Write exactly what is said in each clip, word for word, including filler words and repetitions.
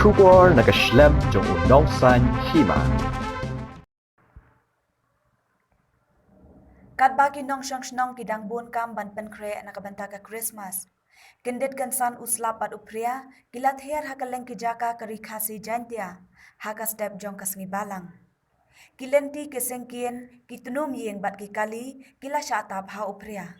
Khubor na ka shlem jong u nongsan hima. Katba ki nongshong shnong ki dang bun kam ban pynkhreh na ka bynta ka Christmas, kyndit kynsan u slap bad u phria ki la thiar ha ka leng ki jaka ka Ri Khasi Jaintia ha ka step jong ka sngi Balang. Ki lynti, ki syngkien, ki tnum ïing bad ki kali ki la shah tap ha u phria.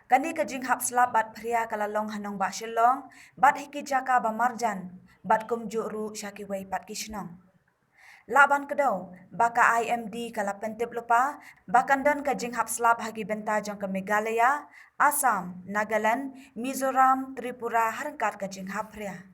Kane ka jinghap slap bad phria ka la long ha nongbah Shillong bad ha ki jaka ba marjan bad kumjuh ruh sha kiwei pat ki shnong. Lah ban kdew ba ka I M D ka la pyntip lypa ba kan don ka jinghap slap ha ki bynta jong ka Meghalaya, Assam, Nagaland, Mizoram, Tripura ha ryngkat ka jinghap phria.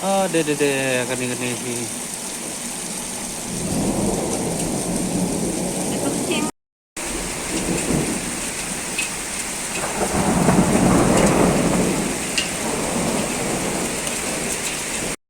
Ah, de, de, de, kane, kane, hi.